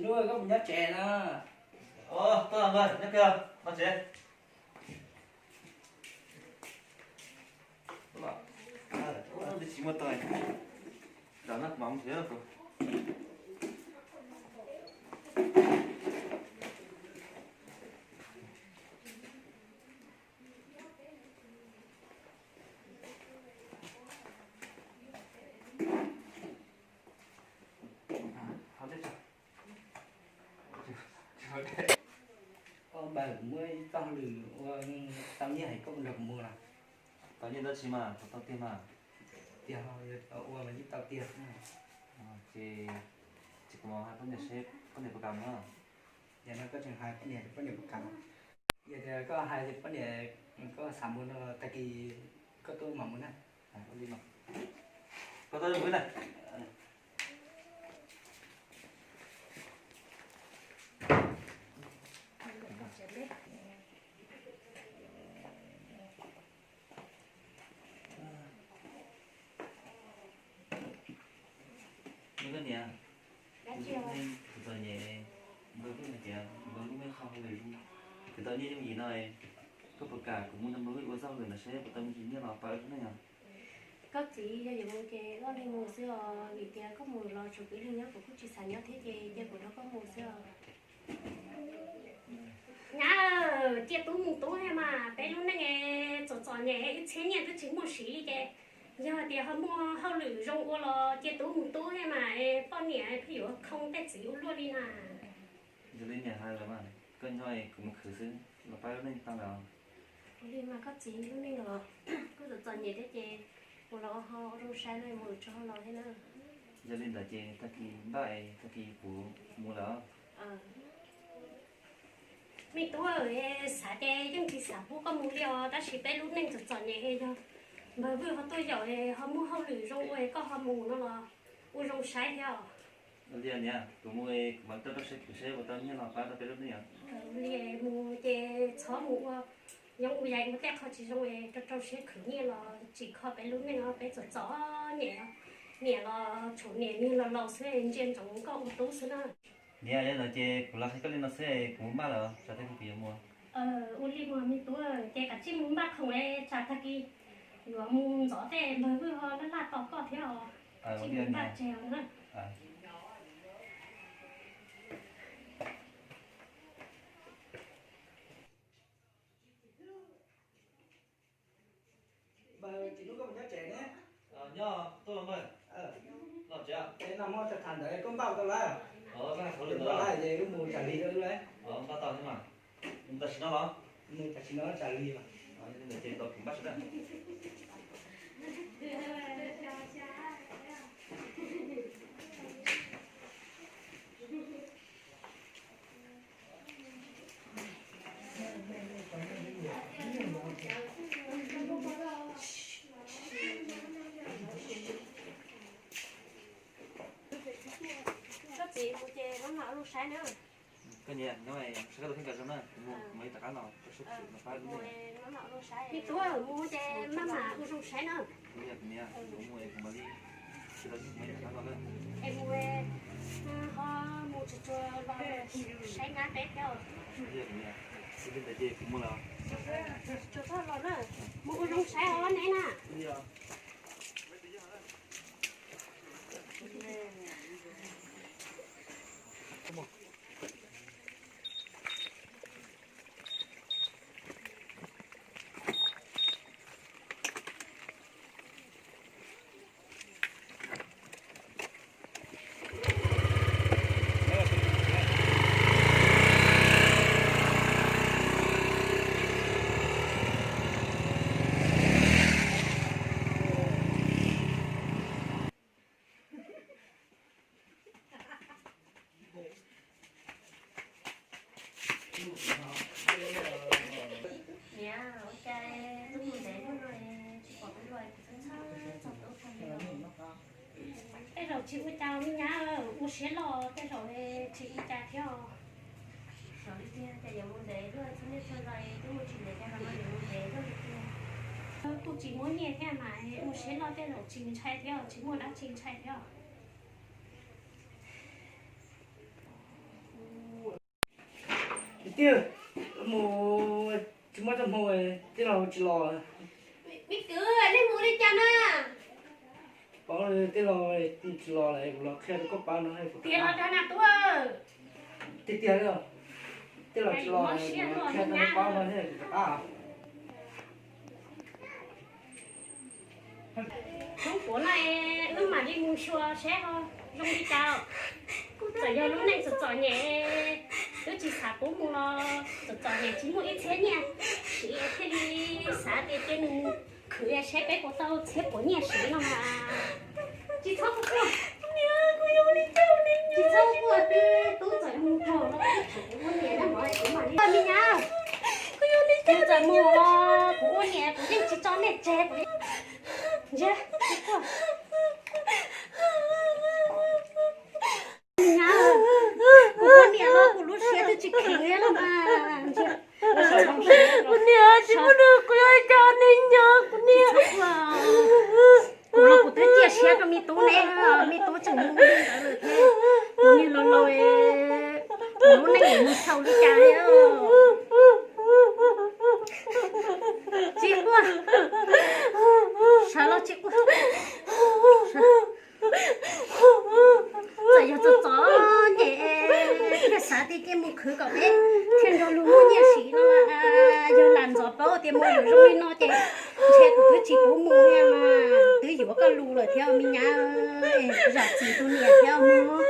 Hnub koj mus nyob tsev na. Ov, tuaj nyob kawg, no tsev. Twb tsis muaj tau, ram no kuv mam mus nrhiav. Koj npawg, kuv muaj ib txoj hauj lwm ua tau nyiaj es koj nrog kuv mus los? Tau nyiaj tab sis mas puas tau tiag mas? Tiag, yog tau ua mas yeej tau tiag. Ces, ces kuv mam hais poj niam seb poj niam puas kam mus. Yog no koj tseem hais poj niam, poj niam puas kam? Yog tias koj hais tias poj niam, koj xav mus no los tag kis koj tuaj mam mus na. Koj tuaj mus na. Koj niam, kuv txom nyem, npawg Vwj hais tias npawg Vwj muaj ib qho hauj lwm zoo, kuv tau nyiaj yooj yim no, koj puas kam kuv mus nrog npawg Vwj ua txoj hauj lwm ntawd seb puas tau me ntsis nyiaj los pab ua neej os? Koj txiv, yog yuav mus ces koj leeg mus xwb os, vim tias koj mus los tshuav kwv leej nyob, kuv kuj tsis xav nyob thiab ces cia kuv nrog koj mus xwb os. Nyab, cia tub mus tub thiab mas, peb lub neej txom txom nyem, ib txhiab nyiaj twb tsis muaj siv li ces yog tias ho muaj hauj lwm zoo ua los cia tub mus tub thiab mas, poj niam pheej yuav khoo tej txiv ua luaj li na. Yog li niam hais lawm mas, koj nyob kuv mus khwv xwb, los pab lub neej tau lawm. Ua li mas koj txiv, lub neej los kuj txom txom nyem thiab ces mus los ho ua zoo saib na, mus tso ho los thiab na. Yog li ntawd ces tag kis npaj es tag kis kuv mus lawm. Me tub, xav ces yeej tsis xav pub koj mus li os, tab sis peb lub neej txom txom nyem, yog npawg Vwj ho tuaj yaum ho muaj hauj lwm zoo ua koj ho mus no los ua zoo saib thiab os. Ua li niam, kuv mus kuv mam rau rau siab khwv seb puas tau nyiaj los pab rau peb lub neej os. Li mus ces txhob mus ua yoov ua yaig ua tej qho tsis zoo, rau rau siab khwv nyiaj los tsim kho peb lub neej os, peb txom txom nyem. Niam los tshuav niam niag los laus xwb, ntsia ntsoov koj ua tub xwb na. Niam, yog li ntawd ces kuv los qhia koj li no xwb, kuv mus npaj lawm, tsam tag kis kuv yuav mus. Ua li mus me tub, ces kav tsij mus npaj khoom, tsam tag kis yuav mus ntxov tej npawg Vwj ho laj laj tos koj thiab os. Kav tsij mus npaj tseg os na. Npawg, tsis hnub koj mus nyob tsev ne? Nyob tuaj npawg. Los tsev. Es nag hmo tham ntawd koj npaj tau lawm? Npaj tau lawm ces wb mus tsam lig lawm. Npaj tau thiab mas. Mus tam sim no los? Mus tam sim no tsam lig mas. Yog li ntawd ces tos kuv npaj sawv daws. Koj txiv, mus ces maj mam ua zoo saib na. Koj niam, nyob saib koj tus kheej kom zoo na, kuv mus ib rov qab los rau siab khwv no pab lub neej. Me tub, mus ces maj mam ua zoo saib na. Kuv niam, kuv niam, kuv mus es kuv mam li, kuv mus ib rov qab los na. Es mus, ho mus tsuag tsuag los saib nyab peb thiab. Kuv niam, kuv niam, kuv li ntawd ces kuv mus lawm. Tsuag tsuag los na, mus ua zoo saib os neb na. Niam, ua cas wb mus ntev luaj no tsis pom wb los, kuv txhawj txhawj txog wb tag li. Tej zaum tsis ua cas me nyab, ua siab loj tej zaum tsis ua cas thiab. Xyov li tiag, cas yuav mus ntev luaj, txhua niaj txhua zaus twb mus tsis ntev, cas ho yuav mus ntev luaj li tiag. Kuj tsis muaj nyiaj thiab mas, ua siab loj tej zaum tsis ntshai thiab, tsis muaj dab tsi ntshai thiab. Tiag, mus tsis muaj txoj hmoo, tij laug tsis los. Me kwv, nej mus li cas na? Paub, tij laug tsis los lawm, kuv los qhia rau koj paub no, kuv tiag los dag na tub. Tiag tiag li, tij laug tsis los, kuv los qhia rau koj paub no thiab kuv rov qab. Hnub puav no wb mam li mus xyuas saib ho zoo li cas. Txawm yog lub neej txom txom nyem, twb tsis xav pub mus los txom txom nyem tsis muaj ib txhiab nyiaj siv thiaj li xav tias cia nws mus khwv saib peb puas tau txhiab puav nyiaj siv no mas. Tsis txhob quaj, tsis txhob quaj, twb tub txawm mus txog los kuv ua niam na, kuv mam li, me nyab, kuv txawm mus los kuv ua niam kuv yeej tsis tso nej tseg, kuv, ntsia, tsis quaj. Kuv ua niam los kuv lub siab twb tsis khwv los mas, ntsia. Kuv niam, tsis muaj nws kuv yuav ua cas, niam, kuv niam. Kuv los kuv twb cia siab rau me tub ne, me tub tseem mus li ntawd lawm thiab. Kuv niag laus laus, kuv lub neej mus xaus li cas li. Tsis quaj, sawv los tsis quaj. Txawm yog txom txom nyem thiaj xav tias cia mus khwv kom peb thiaj nrog luag muaj nyiaj siv no. Yog lam ntxov paub tias mus yuav zoo li no ces ntshe kuv twb tsis pub mus thiab mas, twb yuav koj lus lawm thiab me nyab. Zam txim tus niam thiab mog.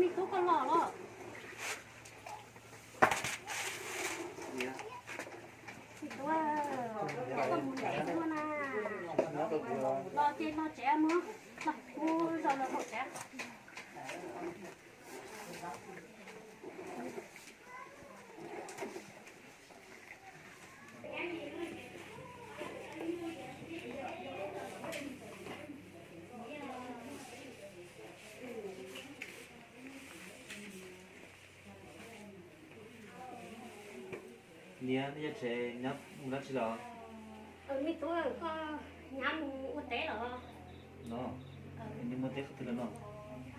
Me tub, koj los los. Koj mus ntev tuaj na. Los ces los tsev mog. Los, mus zaum los haus tsev. Niam, nej nyob tsev nyob mus dab tsi los? Me tub, koj nyab mus ua teb los? No, nej muaj teb qhov twg los no?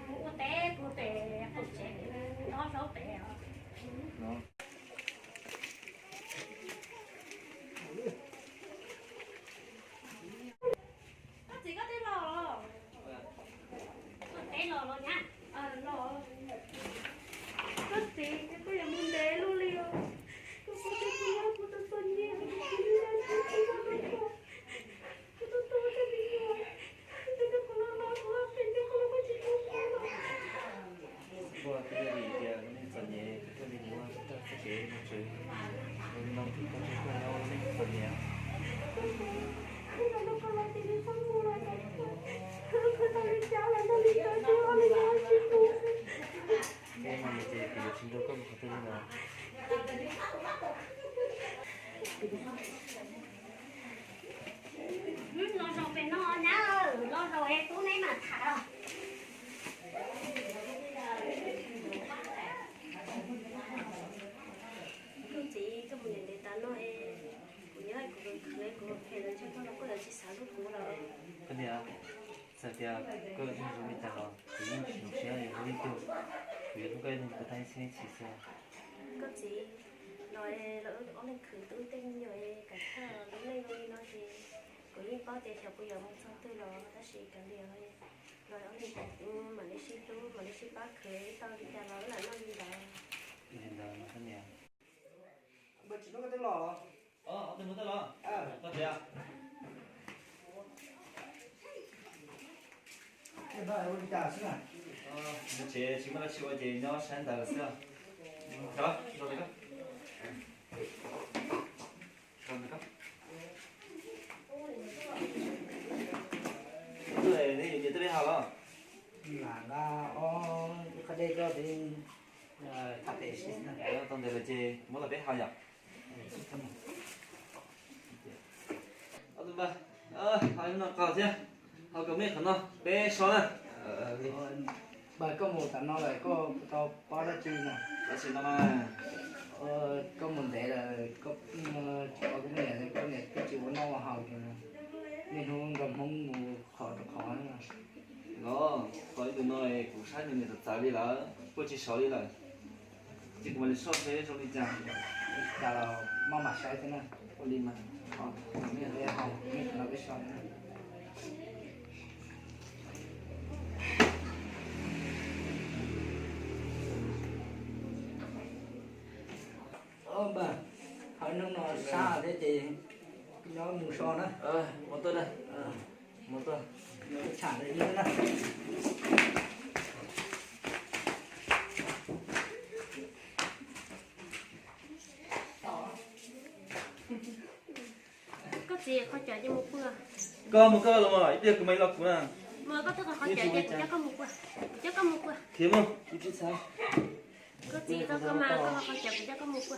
Mus ua teb puag pem qaum tsev pem, ob zaub pem os. No. Koj txiv, koj twb los los? Koj teb los los nyab? Los. Koj txiv, koj yuav mus ntev luaj li os. Koj puas tau, kuv nyob kuv txom txom nyem, kuv tsis muaj dab tsi pub koj rau kuv. Kuv tub tub thiaj li yuav, nyob nrog kuv los no, kuv ua phem nyob kuv los kuj tsis pub koj los. Koj thiaj li tias nej txom nyem, kuv thiaj li yuav txoj kev mus tsev. Ua li no kuv tsis tau tseg koj nyob, nej txom nyem. Kuv los nrog koj los ces nej txhob mus los, kuv tau li cas los nrog li ntawd, tsis ua li ntawd tsis pub. Koj mas ces kuv yuav tsis nrog koj mus qhov twg li lawm. Los zaum pem no nyab, los zaum es tub neb mam tham os. Koj txiv, koj mus ntev ntev tas no es kuv nyob kuv khwv kuv phem lawm, ntshe koj los koj yuav tsis xav hlub kuv lawm. Koj niam, txawm tias koj zoo li cas los kuv yeej tsis zoo siab hlub ib tug. Kuv yuav hlub koj ib leeg rau tag ib txhiab ib txhis xwb. Koj txiv, los los wb ob leeg khwv tau tej me nyuam es kav chawj lub neej li no ces kuv yeej paub tias xyov kuv yuav mus txog twg los, tab sis kav liam, los ob leeg mam li sib hlub mam li sib pab khwv, tau li cas los wb lam noj li ntawd. Li ntawd koj niam. Nyob tsev tsis muaj dab tsi ua ces nyob saib ntawv xwb. Neb yuav nyias tej peb hau los? Lam nqa ob qho dej coj peb tham pem. Tau ntev lawm ces muab los peb hau yom. Ob tug npawg, hau ib no qaug thiab, hau kom muaj qhov no peb so na. Npawg, koj mus tam no lawm koj tau paub dab tsi no? Koj mus ntev lawm, koj tsis paub koj niam, koj niam twb tsis ua noj ua haus li no. Niaj hnub nrog Hmoob mus qhov rau qhov no. Los, tau ib ntus no kuv saib nws niam txawv txawv li lawm, puag tsis sov li lawm. Ces kuv mam li soj seb zoo li cas. Cas los maj mam saib thiab na. Ua li mas. Haus, nej no peb so na. Npawg, hauv hnub no sab thiab ces nyob mus so na. Mus tuaj na. Mus tuaj. Tsham li na. Koj txiv, qhov cawv ces mus pw. Koj mus koj los mas, ib pliag kuv mam li los kuv na. Mas koj twb qhov cawv ces kuv coj koj mus pw. Kuv coj koj mus pw. Khiav mus, ib tsis txhab. Koj txiv, koj, koj mas koj qhov cawv kuv coj koj mus pw.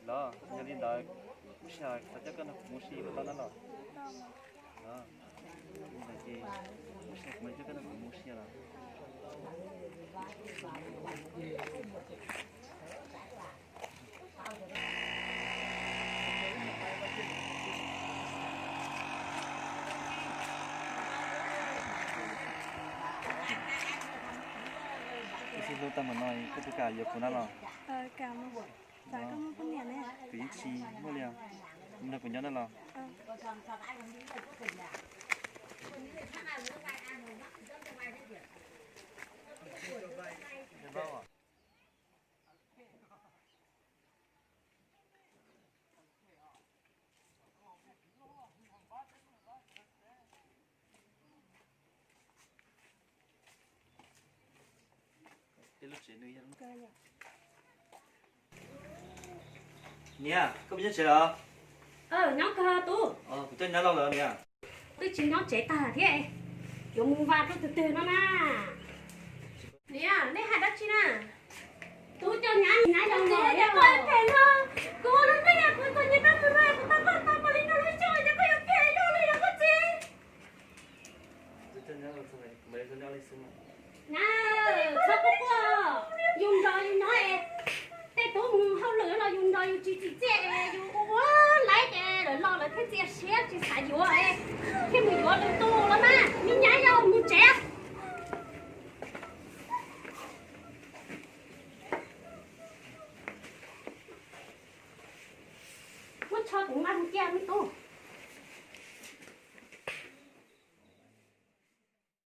Los yog li ntawd, lub sij hawm xav coj koj nrog kuv mus si puas tau na los? Los, li ntawd ces lub sij hawm kuv mam coj koj nrog kuv mus si los. Koj sib hlub tau npaum no koj puas kam yuav kuv na los? Kuv yeej tsis muaj li os. Nrog kuv nyob na los? Niam, koj puas nyob tsev los? Nyob kawg tub. Kuv coj nyab los lawm niam. Twb tsis nyob tsev tag thiab, yuav mus vas rau twg twg no na. Niam, nej hais dab tsi na? Tub coj nyab, nyab yog koj phem no, kuv ua lub neej kuv txom nyem tag mus no kuv tau koj tau npaum li no lub xyoo ces koj yuav phem luaj li los koj txiv. Nyab, txhob quaj quaj, yus nrog yus nyob es tej tub mus hauj lwm los yus nrog yus tsis txim txiaj es yus ua ua laib ces lawv los lawv thiaj txias siab tsis xav yuav es thiaj mus yuav lwm tus los mas. Me nyab yau mus tsev. Muab tsho kuv nqa mus cia me tub.